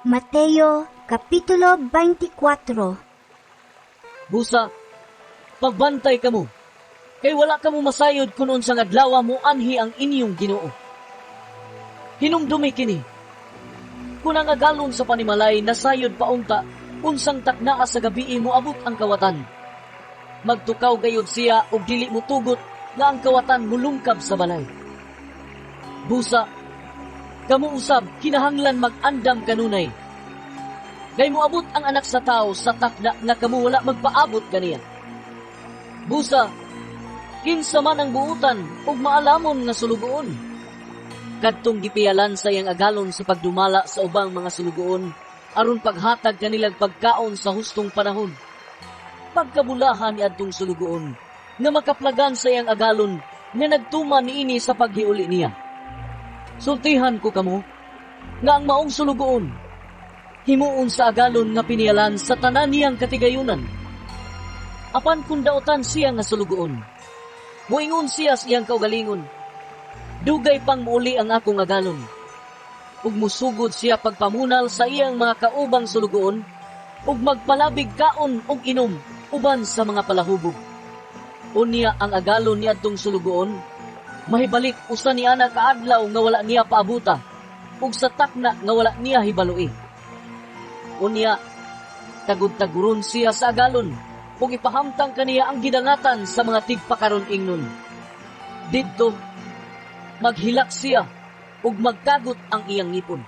Mateo Kapitulo 24. Busa, pagbantay kamo. Kay wala kamo masayod kung unsang adlaw mo anhi ang inyong Ginoo. Hinumdumi kini. Kung ang agalon sa panimalay nasayod paunta, unsang taknaa sa gabii moabot ang kawatan, magtukaw gayud siya og dili motugot nga ang kawatan mulungkab sa balay. Busa, kamo usab kinahanglan mag-andam kanunay. Kay moabot ang Anak sa Tao sa takna nga kamo wala magpaabot kaniya. Busa, kinsa man ang buutan ug maalamon nga sulugoon? Kadtong gipiyalan sa iyang agalon sa pagdumala sa ubang mga sulugoon aron paghatag kanilang pagkaon sa hustong panahon. Pagkabulahan ni adtong sulugoon nga makaplagan sa iyang agalon nga nagtuman niini sa paghiuli niya. Sultihan ko kamo nga ang maong sulugoon himuon sa agalon nga piniyalan sa tanan niyang katigayunan. Apan kung dautan siya nga sulugoon, muingon siya sa iyang kaugalingon, "Dugay pang muuli ang akong agalon." Ug musugod siya pagpamunal sa iyang mga kaubang sulugoon, ug magpalabig kaon ug inom uban sa mga palahubog. Unya ang agalon ni adtong sulugoon mahibalik usa ni ana ka adlaw nga wala niya paabuta, ug sa takna nga wala niya hibaloi. Unya, tagud-taguron siya sa agalon, ug ipahamtang kaniya ang gidangatan sa mga tigpakaron ingnon. Didto, maghilak siya ug magkagot ang iyang ngipon.